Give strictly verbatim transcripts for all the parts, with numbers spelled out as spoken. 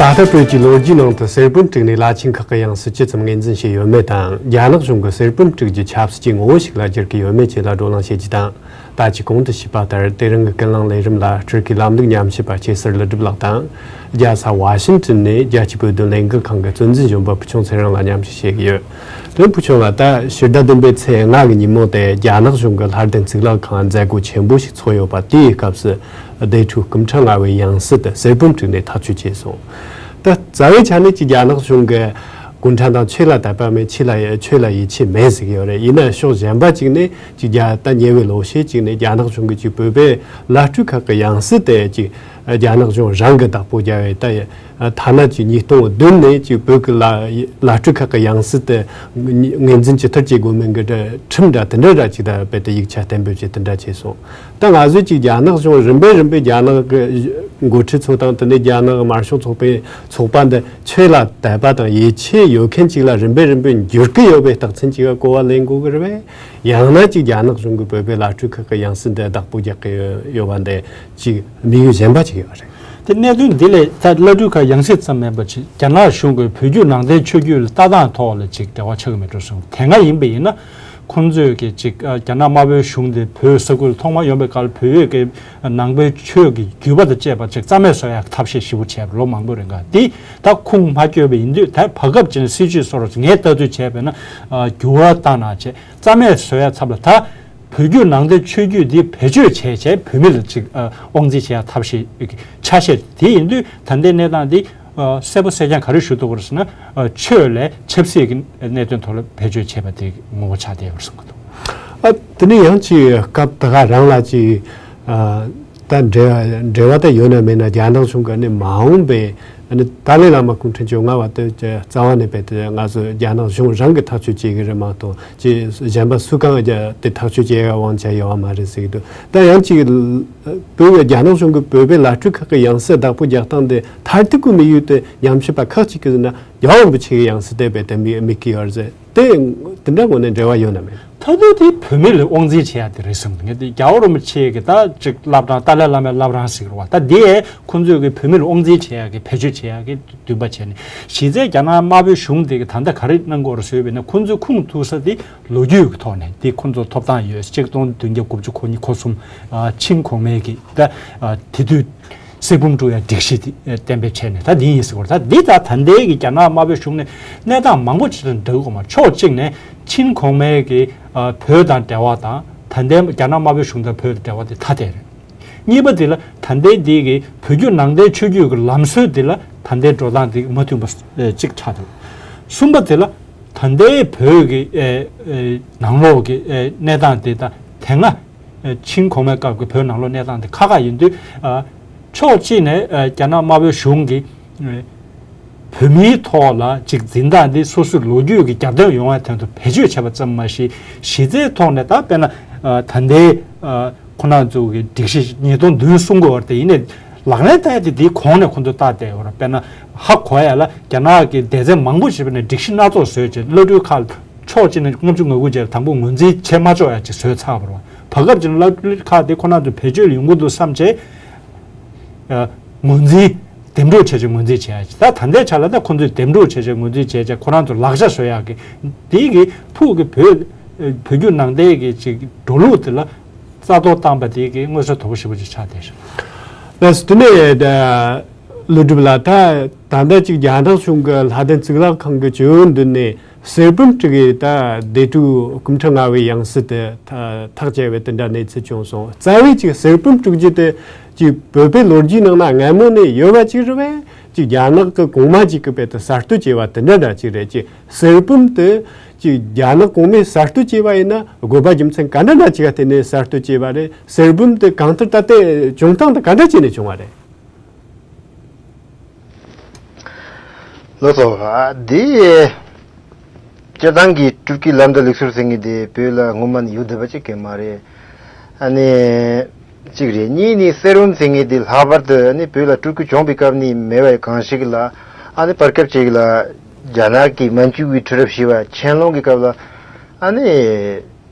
ད་ལྟ་བོད་ཀྱི་ལོ་རྒྱུས་ནང་དུ་གསེར་བུམ་བསྒྲིགས་ནས་བླ་ཆེན་ཁག་གི་ཡང་སྲིད་ཇི་ཙམ་ངོས་འཛིན་བྱས་ཡོད་མེད་དང་། རྒྱ་ནག་གཞུང་གིས་གསེར་བུམ་བསྒྲིགས་རྒྱུ་ཆབ་སྲིད་ཀྱི་ངོ་བོ་ཞིག་ལ་བསྒྱུར་གྱི་ཡོད་མེད་བཅས་ལ་བགྲོ་གླེང་བྱེད་རྒྱུ་དང་། ད་ཅི་གོང་དུ་ཞུས་པ་ལྟར། དེ་རིང་གི་ཀུན་གླེང་ལས་རིམ་ལ་སྤྲུལ་སྐུའི་ལམ་ལུགས་ཉམས་ཞིབ་པ་སྐྱེ་སར་ཀླུ་སྒྲུབ་ལགས་དང་། རྒྱལ་ས་ཝ་ཤིང་ཏོན་ནས་རྒྱལ་སྤྱིའི་བོད་དོན་ལས་འགུལ་ཁང་གི་གཙོ་འཛིན་གཞོན་པ་བུ་ཆུང་ཚེ་རིང་ལ་མཉམ་ཞུགས་བྱེད་ཀྱི་ཡོད། དོན་བུ་ཆུང་ལགས། ད་ཕྱི་ཟླ་བདུན་པའི་ཚེས་ལྔ་གི་ཉིན་མོ་དེ་རྒྱ་ནག་གཞུང་གི་ལྷ་ལྡན་གཙུག་ལག་ཁང་མཛད་སྒོ་ཆེན་པོ་ཞིག་ཚོགས་ཡོད་པ། དེའི་སྐབས་སུ་སྡེ་སྲིད་སྐུ་ཕྲེང་ལྔ་པའི་ཡང་སྲིད་དུ་གསེར་བུམ་བསྒྲིགས་ནས་ཐག་གཅོད་བྱས་སོང་། ད་རྩ་བའི་ཆ་ནས་ཀྱི་རྒྱ་ནག་གཞུང་གི་གུང་ཁྲན་ཏང་ཆོས་ལ་དད་པ་མེད། ཆོས་ལ་ཆོས་ལ་ཡིད་ཆེས་མེད་ཟེར་གྱི་ཡོད་རེད། ཡིན་ན་ཕྱོགས་གཞན་པ་གཅིག་ནས་ཀྱི་རྒྱ་ད་ཉེ་བའི་ལོ་ཤས་གཅིག་ནས་རྒྱ་ནག་གཞུང་གིས་ཀྱི་བོད་པའི་བླ་སྤྲུལ་ཁག་གི་ཡང་སྲིད་དེ་ཀྱི་རྒྱ་ནག་གཞུང་རང་གིས་བདག་པོ་རྒྱབ་པའི་ད་ཐ་ན་ཀྱི་ཉིས་སྟོང་བདུན་ནས་ཀྱི་བོད་ཀྱི་བླ་བླ་སྤྲུལ་ཁག་གི་ཡང་སྲིད་དེ་ངོས་འཛིན་ཇི་ལྟར་བྱེད་དགོས་མིན་གྱི་ཁྲིམས་འདྲ་དེ་འདྲ་འདྲ་ཅིག་ད་རྦད་དེ་ཡིག་ཆ་གཏན་འབེབས་བྱས་དེ་འདྲ་བྱས་སོང་། ད་ང་ཚོས་ཀྱི་རྒྱ་ནག་གཞུང་རིམ་པས་རིམ་པས་རྒྱ་ནག་གི་འགོ་ཁྲིད་ཚོ་དང་། དེ་ནས་རྒྱ་ནག་དམར་ཤོག་ཚོགས་པའི་ཚོགས་པ་འདི་ཆོས་ལ་དད་པ་དང་ཡིད་ཆེས་ཡོད་མཁན་ཅིག་ལ་རིམ་པས་རིམ་པས་འགྱུར་གི་ཡོད་པའི་རྟགས་མཚན་ཅིག་ག་གོ་བ་ལེན་དགོས་ཀྱི་རེད་པས། ཡང་ན་ཅིག་རྒྱ་ནག་གཞུང་གིས་བོད་པའི་བླ་སྤྲུལ་ཁག་གི་ཡང་སྲིད་འདི་བདག་པོ་རྒྱག་གི་ཡོད་པ་འདི་ཅིག་དམིགས་ཡུལ་གཞན་པ་ཅིག་ཡོད་རེད། དེ་གནད་དོན་འདི་ལས་ད་བླ་སྤྲུལ་ཁག་ཡང་སྲིད་ཙམ་མིན་པ་ཅིག་རྒྱ་ནག་གཞུང་གིས་བོད་བརྒྱུད་ནང་བསྟན་ཆོས་བརྒྱུད་ལ་ལྟ་སྟངས་ཐོག་ལ་ཅིག་འབྲེལ་བ་ཆགས་ཀྱི་མེད་འགྲོ་གསུངས། དེ་སྔ་ཡིན་པ་ཡིན་ན། ཁོང་ཚོས་ཀྱི་ཅིག་རྒྱ་ནག་དམར་པོའི་གཞུང་དེ་བོད་ས་ཁུལ་ཐོག་མ་ཡོང་པའི་སྐབས་བོད་ཡུལ་གྱི་ནང་པའི་ཆོས་ཀྱི་བརྒྱུད་པ་དང་བཅས་པ་ཅིག་རྩ་མེད་བཟོ་ཡག་ཐབས་ཤེས་ཞེ་པོ་བྱས་པ་ལོ་མང་པོའི་རིང་ག་དེ་ད་ཁུངས་མ་བསྐྱོད་པ་ཡིན་དུས། ད་བར་སྐབས་ཅིག་སྲིད་བྱུས་སོགས་ངས་ལྟ་དུས་བྱས་པས་ན་འགྱུར་བ་བཏང་ན་བྱས་རྩ་མེད་བཟོ་ཡག་ཚབ་ལ། ད་བོད་བརྒྱུད་ནང་བསྟན་ཆོས་བརྒྱུད་འདི་བེད་སྤྱོད་བྱས་བྱས་བོད་མི་ལ་ཅིག་དབང་འཛིན་བྱེད་ཡག་ཐབས་ཤེས་ཆ་ཤས་དེ་ཡིན་དུས། ད་ལྟའི་གནས་སྟངས་འདི་གསལ་པོ་གསལ་རྐྱང་ག་རེ་ཞུ་ཐུབ་ཀྱི་རེད་ཟེར་ན། ཆོས་ལས་ཆབ་སྲིད་ཀྱི་གནད་དོན་ཐོག་ལ་བེད་སྤྱོད་བྱས་པ་དེ་ངོ་བོ་ཆགས་བསྡད་ཡོད་པར་གསུངས་ཀྱི་འདུག། ཨ། དེ་ནས་ཡང་ཅིག་སྐབས་དེ་ག་རང་ལ་ཅིག་ཨ། ད་འབྲེལ་བ་འབྲེལ་བ་ད་ཡོད་ན་མེད་ན། རྒྱ་ནག་གཞུང་གིས་ནི་མ་འོངས་པའི་ནི་ཏཱ་ལའི་བླ་མ་སྐུ་ཕྲེང་བཅོ་ལྔ་པ་དེ་རྩ་བ་ནས་རྦད་དེ་ང་ཚོ་རྒྱ་ནག་གཞུང་རང་གིས་ཐག་གཅོད་བྱེད་ཀྱི་རེད་མ་གཏོགས། ཅིག་གཞན་པ་སུ་གང་གིས་དེ་ཐག་གཅོད་བྱེད་ཡག་དབང་ཆ་ཡོད་པ་མ་རེད་ཟེར་གྱི་འདུག། ད་ཡང་ཅིག་བོད་རྒྱ་ནག་གཞུང་གིས་བོད་པའི་བླ་སྤྲུལ་ཁག་གི་ཡང་སྲིད་བདག་པོ་རྒྱག་སྟངས་དེ་མཐར་ཐུག་གི་དམིགས་ཡུལ་དེ་ཉམས་ཞིབ་པ་ཁག་ཅིག་གིས་ཟེར་ན། རྒྱལ་བ་རིན་པོ་ཆེ་གི་ཡང་སྲིད་དེ་རྦད་དེ་དམིགས་དམིགས་ཀྱི་ཡོད་རེད་ཟེར། དེ་དེ་འདྲ་དངོས་གནས་འབྲེལ་བ་ཡོད་ན་མེད། ད་དུང་དེ་བོད་མི་ལ་དབང་འཛིན་བྱེད་ཡག་དེ་རེད་བསམ་གྱི་འདུག། ངས་དེ་རྒྱལ་བ་རིན་པོ་ཆེ་གི་ད་ཅིག་བླ་བྲང་། ཏཱ་ལའི་བླ་མའི་བླ་བྲང་ཟེར་གྱི་རེད་པ། ད་དེ་ཁོང་ཚོས་གི་བོད་མི་ལ་དབང་འཛིན་བྱེད་ཡག་གི་བེད་སྤྱོད་བྱེད་ཡག་གི་འདུན་པ་བྱས་ནས། གཞི་རྩའི་རྒྱ་ནག་དམར་པོའི་གཞུང་དེ་གི་ད་ལྟ་ག་རེ་གནང་གི་ཡོད་རེད་ཟེར་བས་ན། ཁོང་ཚོའི་ཁུངས་ཐུག་ས་དེ་ལོ་རྒྱུས་ཀྱི་ཐོག་ནས་དེ་ཁོང་ཚོ་ཐོབ་ཐང་ཡོད། ཆིག་སྟོང་བདུན་བརྒྱ་དགུ་བཅུ་གོ་གཉིས་གོ་གསུམ། ཨ། ཆིན་གོང་མའི་གི་ད་ཨ་དེ་དུས་གསེར་བུམ་དཀྲུག་ཡ་སྒྲིག་གཞི་དེ་གཏན་འབེབས་བྱས་ནས། ད་འདི་ཡིན་ཟེར་བ་རེད། ད་འདི་ད་ད་ལྟའི་གི་རྒྱ་ནག་དམར་པོའི་གཞུང་ནས་གནས་སྟངས་མང་པོ་ཅིག་དང་འདྲ་གི་ཡོད་མ། ཕྱོགས་གཅིག་ནས་ཆིན་གོང་མའི་གི་ཨ་བོད་དང་འབྲེལ་བ་དང་། ད་ལྟའི་རྒྱ་ནག་དམར་པོའི་གཞུང་དང་བོད་དང་འབྲེལ་བ་དེ་ཐ་དད་རེད། གཉིས་པ་དེ་ལ་ད་ལྟའི་འདི་གི་བོད་བརྒྱུད་ནང་བསྟན་ཆོས་བརྒྱུད་ཀྱི་ལམ་སྲོལ་དེ་ལ་ད་ལྟའི་འགྲོ་སྟངས་དེ་མ་མཐུན་པ་ཨེ་གཅིག་ཆགས་འདུག། གསུམ་པ་དེ་ལ་ད་ལྟའི་བོད་ཀྱི་ཨེ་ཨེ་ནང་ལོགས་ཀྱི་ཨེ་གནས་སྟངས་དེ་དང་དེ་སྔ་ཨེ་ཆིན་གོང་མའི་སྐབས་ཀྱི་བོད་ནང་ལོགས་གནས་སྟངས་དེ་ཁ་ཁ་ཡིན་དུས། ཨ་ཕྱོགས་གཅིག་ནས་ཨ་རྒྱ་ནག་དམར་པོའི་གཞུང་གིས་ཨ་བོད་མིའི་ཐོག་ལ་ཅིག་འཛིན་སྟངས་འདི་སོ་སོའི་ལོ་རྒྱུས་ཀྱི་རྒྱབ་རྟེན་ཡོང་བའི་དོན་དུ་བེད་སྤྱོད་བྱས་པ་ཙམ་མ་ཞིག། གཞི་རྩའི་ཐོག་ནས་ད་དཔེར་ན་ཨ་ད་ལྟའི་ཨ་ཁོ་རང་ཚོ་གི་སྒྲིག་གཞི་ཉིས་སྟོང་བདུན་གསུང་གི་ཡོད་རེད་དེ། ཡིན་ནའི་ལག་ལེན་བསྟར་ཡ་དེ་དེའི་གོང་ནས་ཁོ་ཚོ་བལྟས་བསྡད་ཡོད་རེད། དཔེར་ན་ཧ་གོ་ཡ་ལ་རྒྱ་ནག་གི་སྡེ་ཚན་མང་པོ་ཞིག་ནས་སྒྲིག་གཞི་སྣ་ཚོགས་བཟོས་བྱས། བླ་སྤྲུལ་ཁག་ཕྱོགས་གཅིག་ནས་ལྔ་བཅུ་ང་དགུ་བྱས། དང་པོ་ངོས་འཛིན་བྱེད་མ་ཆོག་ཡ་ཅིག་བཟོས་ཚར་བ་རེད་བ། བར་སྐབས་ཅིག་ནས་བླ་སྤྲུལ་ཁག་དེ་ཁོ་རང་ཚོ་བེད་སྤྱོད་ལ་ཡོང་གི་འདུག་བསམ་བྱས། ཨ་ངོས་འཛིན། འདེམས་སྒྲུག་བྱས་བྱས་ངོས་འཛིན་བྱས་ཡ་ཅིག། ད་ད་ལྟའི་ཆ་ལ་ད་ཁོ་ཚོས་འདེམས་སྒྲུག་བྱས་བྱས་ངོས་འཛིན་བྱས་བྱས་ཁོ་རང་ཚོ་ལག་ཆ་བཟོ་ཡག་གི་དེའི་གི་ཕུགས་ཀྱི་བོད་བོད་བརྒྱུད་ནང་བསྟན་གྱི་ཅིག་འགྲོ་ལུགས་དེ་ལ་རྩ་གཏོར་བཏང་པ་དེ་གི་མངོན་གསལ་དོད་པོ་ཞེ་པོ་ཅིག་ཆགས་བསྡད་ཤག། ལགས་སོ། དེ་ནས་ད་ཀླུ་སྒྲུབ་ལགས། ད་ད་ལྟ་ཅིག་རྒྱ་ནག་གཞུང་གི་ལྷ་ལྡན་གཙུག་ལག་ཁང་གི་ཇོ་བོའི་མདུན་ནས་གསེར་བུམ་བསྒྲིགས་ཡས་ད་སྡེ་སྲིད་སྐུ་ཕྲེང་ལྔ་པའི་ཡང་སྲིད་དེ་ཐག་བཅད་པའི་དེ་འདྲ་གནས་ཚུལ་བྱུང་སོང་། རྩ་བའི་ཅིག་གསེར་བུམ་བསྒྲིགས་རྒྱུ་དེ་ཅིག་བོད་པའི་ལོ་རྒྱུས་ནང་ན་སྔ་མོ་ནས་ཡོད་པ་ཅིག་རེད་པས། ཅིག་རྒྱ་ནག་གི་གོང་མ་ཅིག་གིས་རྦད་དེ་གསར་གཏོད་བྱས་པ་དེ་འདྲ་འདྲ་ཅིག་རེད། ཅིག་གསེར་བུམ་དེ་ཅིག་རྒྱ་ནག་གོང་མས་གསར་གཏོད་བྱས་པ་ཡིན་ན། དགོས་པ་རྒྱུ་མཚན་ག་འདྲ་འདྲ་ཅིག་ག་བརྟེན་ནས་གསར་གཏོད་བྱས་པ་རེད། གསེར་བུམ་དེ་གང་ལྟར་ད་ལྟའི་བྱུང་སྟངས་དེ་ག་འདྲ་བྱས་ནས་བྱུང་བ་རེད། ལགས་སོ། ཨ་འདི་སྤྱིར་བཏང་གི་སྤྲུལ་སྐུའི་ལམ་དང་ལུགས་སྲོལ་ཟེར་མཁན་དེ་བོད་ལ་སྔོན་མ་ནས་ཡོད་བསྡད་པ་ཅིག་གི་མ་རེད། ཨ་ནི་གཅིག་རེད། གཉིས་ནི་གསེར་བུམ་ཟེར་མཁན་དེ་ལྷག་པར་དུ་ཨ་ནི་བོད་ལ་སྤྲུལ་སྐུ་བྱོན་པའི་སྐབས་ནས་མེད་པ་གང་ཞིག་ལ། ཨ་ནི་བར་སྐབས་ཅིག་ལ་རྒྱ་ནག་གི་མན་ཇུ་གི་ཁྲི་རབས་བཞི་པ་ཆན་ལུང་གི་སྐབས་ལ་ཨ་ནི།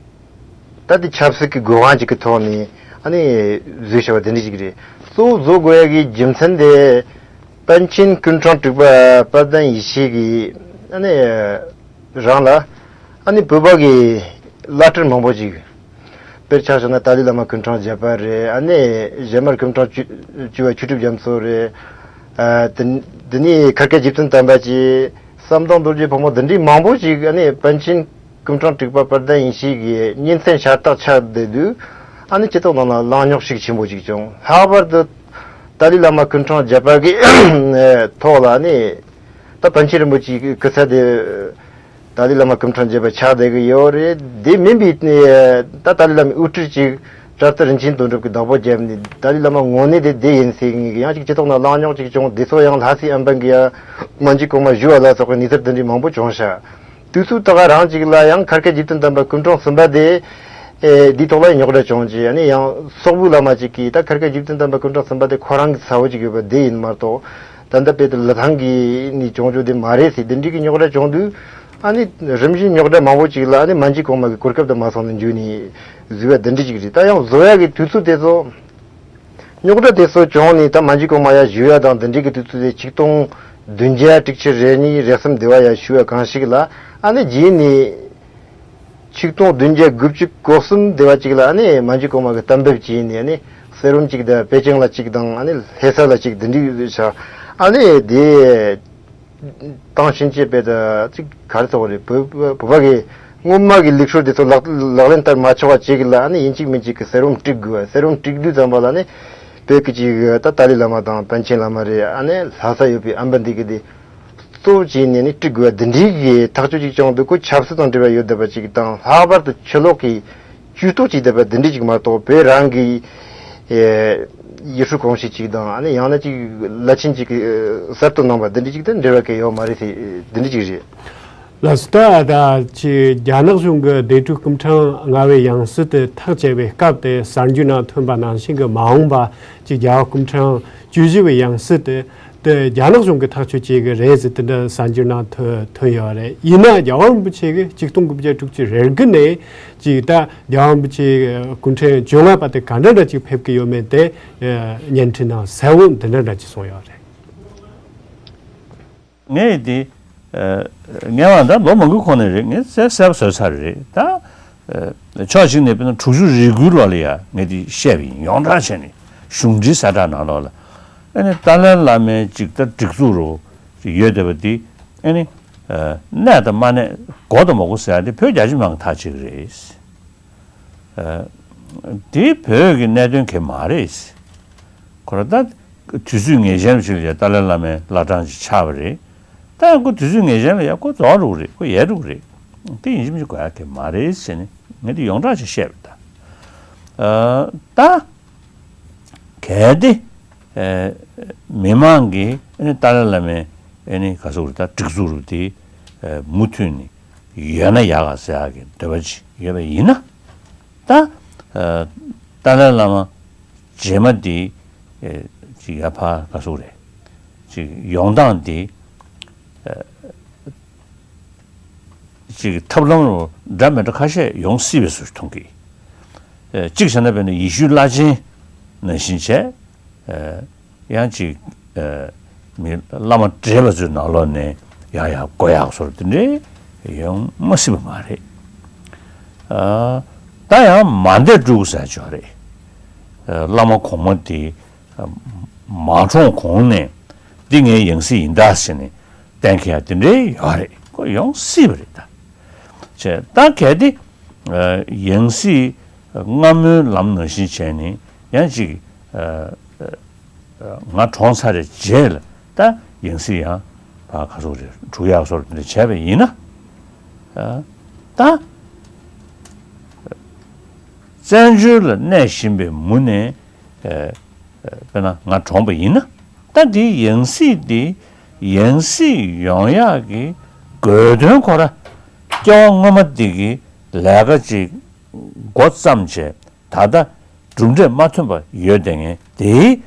ད་དེ་ཆབ་སྲིད་ཀྱི་དགོས་དབང་ཅིག་གི་ཐོག་ནས་ཨ་ནི་བཟོས་བཞག་པ་དེ་འདྲ་ཞིག་རེད། གཙོ་བོ་བཟོ་དགོས་ཡ་གི་རྒྱུ་མཚན་དེ་ད་ པཎ་ཆེན་སྐུ་ཕྲེང་དྲུག་པ་དཔལ་ལྡན་ཡེ་ཤེས་ཀྱི་ཨ་ནི་རང་ལ་ཨ་ནི་བོད་པ་གི་བླ་སྤྲུལ་མང་པོ་ཅིག། དཔེར་ཆ་བཞག་ན་ཏཱ་ལའི་བླ་མ་སྐུ་ཕྲེང་བརྒྱད་པ་རེད། ཨ་ནི་ཞྭ་དམར་སྐུ་ཕྲེང་བཅུ་བཅུ་པ་ཆོས་གྲུབ་རྒྱ་མཚོ་རེད། ཨ་དེ་དེ་ནས་མཁར་དཀར་རྗེ་བཙུན་དམ་པ་ཅིག། བསམ་གཏན་རྡོ་རྗེ་ཕག་མོ་འདི་འདྲའི་མང་པོ་ཅིག་ཨ་ནི་པཎ་ཆེན་སྐུ་ཕྲེང་དྲུག་པ་དཔལ་ལྡན་ཡེ་ཤེས་ཀྱི་ཉིན་མཚན་ཤ་སྟག་ཆགས་བསྡད་དུས། ཨ་ནི་སྤྱི་ཚོགས་ནང་ལ་གླེང་རྙོག་ཤུགས་ཆེན་པོ་ཅིག་བྱུང་། ལྷག་པར་དུ་ཏཱ་ལའི་བླ་མ་སྐུ་ཕྲེང་བརྒྱད་པ་གི་ཐོག་ལ་ནི་ད་པཎ་ཆེན་རིན་པོ་ཆེའི་སྐུ་ཚ་དེ་ཏཱ་ལའི་བླ་མ་སྐུ་ཕྲེང་བརྒྱད་པ་ཆགས་བསྡད་ཀྱི་ཡོད་རེད། དེ་མིན་པའི་ནི་ད་ཏཱ་ལའི་བླ་མའི་དབུ་ཁྲིད་ཅིག་རབ་གསལ་རིན་ཆེན་དོན་གྲུབ་ཀྱིས་བདག་པོ་བརྒྱབ་ནས་ཏཱ་ལའི་བླ་མ་དངོས་གནས་དེ་བསྡད་ཡིན་ཟེར་མཁན་གྱི་ཡང་ཅིག་སྤྱི་ཚོགས་ནང་གླེང་རྙོག་ཅིག་བྱུང་། དེ་ཚོ་ཡང་ལྷ་སའི་ཨམ་བན་གྱི་ཡང་མན་ཇུ་ཀོང་མ་ཞུ་བ་ལ་སོགས་པའི་གནས་ཚུལ་དེ་འདྲའི་མང་པོ་བྱུང་ཤག། དུས་ཚོད་ད་ག་རང་ཅིག་ལ་ཡང་མཁར་དཀར་རྗེ་བཙུན་དམ་པ་སྐུ་ཕྲེང་གསུམ་པ་དེ། ཨེ་འདིའི་ཐོག་ལ་རྙོག་དྲ་བྱུང་རྗེས་ཨ་ནི་ཡང་སོག་པོའི་བླ་མ་ཅིག་གིས་ད་མཁར་དཀར་རྗེ་བཙུན་དམ་པ་སྐུ་ཕྲེང་གསུམ་པ་དེ་ཁོ་རང་གི་ཚ་བོ་ཅིག་ཡོད་པ་དེ་ཡིན་མ་གཏོགས། ད་ལྟ་དཔེ་དེ་ལི་ཐང་གི་ནས་བྱུང་རྒྱུ་དེ་མ་རེད་ཟེར་འདི་འདྲའི་གི་རྙོག་དྲ་བྱུང་དུས། ཨ་ནི་རིམ་བཞིན་རྙོག་དྲ་མང་པོ་ཅིག་ལ་ཨ་ནི་མན་ཇུ་ཀོང་མ་གི་གོ་སྐབས་དེ་མ་སོང་ནས་འཇུས་ནས་བཟོས་པ་འདི་འདྲ་ཅིག་རེད། ད་ཡང་བཟོ་ཡག་གི་དུས་ཚོད་དེ་ཚོ། རྙོག་དྲ་དེ་ཚོ་བྱུང་ནས་ད་མན་ཇུ་ཀོང་མ་ཡར་ཞུ་ཡ་དང་དེ་འདྲའི་གི་དུས་ཚོད་དེ་ཆིག་སྟོང་བདུན་བརྒྱ་དྲུག་ཅུ་རེ་གཉིས་རེ་གསུམ་དེ་བ་ཡར་ཞུ་བ་གང་ཞིག་ལ། ཨ་ནི་རྗེས་ནས་ཆིག་སྟོང་བདུན་བརྒྱ་དགུ་བཅུ་གོ་གསུམ་དེ་བ་ཅིག་ལ་ཨ་ནི་མན་ཇུ་ཀོང་མ་གི་གཏན་འབེབས་བྱས་ནས་ཨ་ནི་གསེར་ཝུམ་གཅིག་དང་པེ་ཅིང་ལ་གཅིག་དང་ཨ་ནི་ལྷ་ས་ལ་གཅིག་དེ་འདྲའི་བྱ། ཨ་ནི་དེ། དང་ཕྱིན་ཆད་དཔེ་ད་ཅིག་ག་རེ་ཟེར་བ་རེད། བོད་བོད་པ་གི་སྔོན་མ་གི་ལུགས་སྲོལ་དེ་ཚོ་ལག་ལག་ལེན་བསྟར་མ་ཆོག་པ་བྱེད་གི་ལ་ཨ་ནི་ཡིན་གཅིག་མིན་གཅིག་གི་གསེར་ཝུམ་སྤྲུགས་དགོས་པ། གསེར་ཝུམ་སྤྲུགས་དུས་ཙམ་པ་ལ་ནི་བོད་ཀྱི་ཅིག་ད་ཏཱ་ལའི་བླ་མ་དང་པཎ་ཆེན་བླ་མ་རེད། ཨ་ནི་ལྷ་ས་ཡོད་པའི་ཨམ་བན་དེ་གི་དེ་གཙོ་བྱས་ནས་ནི་སྤྲུགས་དགོས་པ་འདི་འདྲའི་གི་ཐག་གཅོད་ཅིག་བྱུང་འདུག། ཁོ་ཆབ་སྲིད་དང་འབྲེལ་བ་ཡོད་བསྡད་པ་ཅིག་དང་ལྷག་པར་དུ་ཆོས་ལུགས་ཀྱི་ཇུས་གཏོགས་བྱས་བསྡད་པ་འདི་འདྲ་ཅིག་མ་གཏོགས་བོད་རང་གི་ཨེ་ཡུལ་སྲོལ་གོམས་གཤིས་ཅིག་དང་ཨ་ནི་ཡང་ན་ཅིག་བླ་ཆེན་ཅིག་གིས་གསར་གཏོད་གནང་བ་འདི་འདྲ་ཅིག་དང་འབྲེལ་བ་གང་ཡང་ཡོད་མ་རེད་ཟེར་འདི་འདྲ་ཅིག་རེད། ལགས་སོ། ད་ད་ཅིག་རྒྱ་ནག་གཞུང་གི་སྡེ་དྲུག་སྐུ་ཕྲེང་ལྔ་པའི་ཡང་སྲིད་དེ་ཐག་བཅད་པའི་སྐབས་དེ་གསར་འགྱུར་ནང་ཐོན་པ་ནང་བཞིན་གྱི་མ་འོངས་པ་ཅིག་རྒྱལ་བ་སྐུ་ཕྲེང་བཅུ་བཞི་པའི་ཡང་སྲིད་དེ། དེ་རྒྱ་ནག་གཞུང་གིས་ཐག་གཅོད་བྱེད་ཀྱི་རེད་ཟེར་དེ་འདྲ་གསར་འགྱུར་ནང་ཐོན་ཐོན་ཡོད་རེད། ཡིན་ན་རྒྱལ་བ་རིན་པོ་ཆེ་གིས་ཆིག་སྟོང་དགུ་བརྒྱ་དྲུག་ཅུ་རེ་དགུ་ནས་ཅིག་ད་རྒྱལ་བ་རིན་པོ་ཆེ་སྐུ་ཕྲེང་བཅོ་ལྔ་པ་དེ་ག་འདྲ་འདྲ་ཅིག་ཕེབས་ཀྱི་ཡོད་མེད་དེ་བརྙན་འཕྲིན་ནང་གསལ་བོ་འདི་འདྲ་འདྲ་ཅིག་གསུངས་ཡོད་རེད། ངས་དེ་ངས་བ་ད་ལོ་མང་པོའི་གོང་ནས་རེད། ངས་གསལ་གསལ་པོ་བཟོས་ཚར་རེད། ད་ཕྱོགས་གཅིག་ནས་དཔེར་ན་དྲུག་ཅུ་རེ་དགུའི་ལོ་ལ་ཡ་ངས་དེ་བཤད་པ་ཡིན། ཡོངས་གྲགས་བྱས་ནས་གཞུང་འབྲེལ་གསལ་བསྒྲགས་ནང་ལོགས་ལ། ཨ་ནི་ཏཱ་ལའི་བླ་མའི་ཅིག་ད་སྒྲིག་འཛུགས་རུ་ཡོད་བསྡད་པ་འདི་ཨ་ནི་གནས་དང་མ་གནས་དགོས་དང་མ་དགོས་ཟེར་ཡ་དེ་བོད་རྒྱ་ཆེ་མང་གིས་ཐག་བཅད་ཀྱི་རེད། འདི་བོད་ཀྱི་གནད་དོན་གང་ཡང་མ་རེད། ཁོ་རང་ད་དུས་ཚོད་ངེས་ཅན་ཞིག་ལ་ཏཱ་ལའི་བླ་མའི་བླ་བྲང་ཅིག་ཆགས་པ་རེད། ད་ཡང་ཁོ་དུས་ཚོད་ངེས་ཅན་ལ་ཡང་ཁོ་རྫོགས་འགྲོ་གི་རེད། ཁོ་ཡལ་འགྲོ་གི་རེད། དེ་ཡིན་གཅིག་མིན་གཅིག་དགོས་ཡ་གང་ཡང་མ་རེད་ཟེར་ནས་ངས་འདི་ཡོངས་གྲགས་ཅིག་བཤད་པ་རེད་ད། ད། གལ་ཏེ། ཨེ། མི་མང་གིས་ཨ་ནི་ཏཱ་ལའི་བླ་མའི་ཨ་ནི་ག་ཟེར་དགོས་རེད། ད་སྒྲིག་འཛུགས་རུ་དེ་ཨེ་མུ་མཐུད་ནས་ཡོད་ན་ཡག་ག་ཟེར་ཡག་གི་འདོད་པ་ཅིག་ཡོད་པ་ཡིན་ན། ད། ཨེ། ཏཱ་ལའི་བླ་མ་རྗེས་མ་དེ་ཨེ་ཅིག་ཡར་ཕར་ག་ཟེར་དགོས་རེད། ཅིག་ཡོང་སྟངས་དེ་ཨེ། ཅིག་ཐབས་ལམ་རུ་འདྲ་མི་འདྲ་ཁ་ཤས་ཡོང་སྲིད་པའི་བཟོ་ཞིག་མཐོང་གི། ཨེ། གཅིག་བྱས་ན་དཔེར་ན་ཡེ་ཤུའི་བླ་ཆེན་ནང་བཞིན་བྱས། ཨེ། ཡང་ཅིག་ཨེ། མི་བླ་མ་བགྲེས་པ་ཚོའི་ནང་ལོགས་ནས་ཡང་ཡང་སྒོ་ཡག་བཟོ་འདྲ་དེ་འདྲའི་ཡོང་མ་སྲིད་པ་མ་རེད། ཨ། ད་ཡང་མ་འདས་འགྲུབ་ཟེར་ཅིག་ཡོད་རེད། ཨེ། བླ་མ་གོང་མ་དེ་མ་གྲོངས་གོང་ནས་འདི་ངའི་ཡང་སྲིད་ཡིན་ད་ཟེར་ནས་གཏན་འཁེལ་ཡ་དེ་འདྲའི་ཡོད་རེད། ཁོ་ཡོང་སྲིད་པ་རེད་ད། བྱས་ད་གལ་ཏེ་ཡང་སྲིད་སྔ་མོའི་ལམ་ནང་བཞིན་བྱས་ནས་ཡང་ཅིག་ང་གྲོངས་ཚར་རྗེས་ལ་ད་ཡང་སྲིད་ཡང་ཕར་ག་ཟེར་དགོས་རེད། འགྲུབ་ཡག་བཟོ་འདྲ་བྱས་པ་ཡིན་ན། ད། བཙན་བྱོལ་ལ་གནས་བཞིན་པའི་མུ་ནས། ཨེ། དཔེར་ན་ང་གྲོངས་པ་ཡིན་ན། ད་འདིའི་ཡང་སྲིད་འདི་ཡང་སྲིད་ཡོང་ཡག་གི་དགོས་དོན་ཁོ་ར་སྐྱེ་བ་སྔོན་མ་འདི་གི་ལས་ཀ་ཅིག་འགོ་བརྩམས་བྱས་ད་ལྟ་གྲུབ་འབྲས་མ་ཐོན་པ་ཡོད་བསྡད་མཁན་དེ་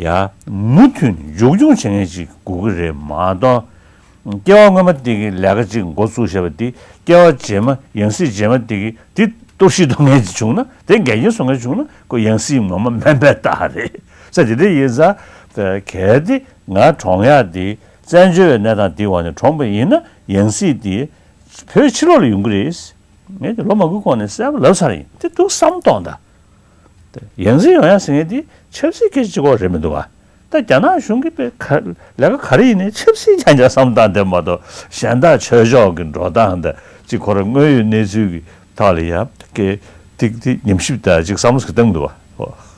ཡ་མུ་མཐུད་ནས་མཇུག་སྐྱོང་བྱེད་མཁན་ཅིག་དགོས་ཀྱི་རེད་མ་གཏོགས། སྐྱེ་བ་སྔོན་མ་དེ་གི་ལས་ཀ་ཅིག་འགོ་བཙུགས་བཞག་པ་དེ་སྐྱེ་བ་རྗེས་མ་ཡང་སྲིད་རྗེས་མ་དེ་གི་དེ་གཏོར་བཤིག་གཏོང་མཁན་ཅིག་བྱུང་ན། དེ་འགལ་རྐྱེན་བཟོ་མཁན་བྱུང་ན་ཁོ་ཡང་སྲིད་ངོ་མ་མིན་པའི་རྟགས་རེད། ས་དེ་འདྲ་ཡིན་ཙང་གལ་ཏེ་ ང་གྲོངས་ཡག་འདི་བཙན་བྱོལ་བའི་གནས་སྟངས་འདི་འོག་ནས་གྲོངས་པ་ཡིན་ན་ཡང་སྲིད་འདི་བོད་ཕྱི་ལོགས་ལ་ཡོང་གི་རེད། ངས་ཀྱི་ལོ་མང་པོའི་གོང་ནས་གསལ་པོ་ལབ་ཚར་ཡིན། དེ་འདུག་བསམ་གཏོང་ད། དེ་ཡང་སྲིད་ཡོང་ཡ་ཟེར་མཁན་དེ་ཆབ་སྲིད་སྐད་ཆ་གཅིག་པོ་རེད་མི་འདུག་ག་ད་རྒྱ་ནག་གཞུང་གིས་པའི་ག་ལས་ཀ་ག་རེ་ཡིན་ནའི་ཆབ་སྲིད་རྐྱང་རྐྱང་བསམ་བཏང་དེ་མ་གཏོགས་གཞན་དག་ཆོས་ཕྱོགས་ཀྱི་འགྲོ་སྟངས་དང་གཅིག་ཁོ་རང་དངོས་ཡོད་གནས་ཚུལ་གྱི་ཐོག་ལ་ཡ་ཀྱི་ཏིག་ཏིག་ཉམས་ཞིབ་དང་གཅིག་བསམ་བློ་ཞིག་བཏང་འདུག་བ།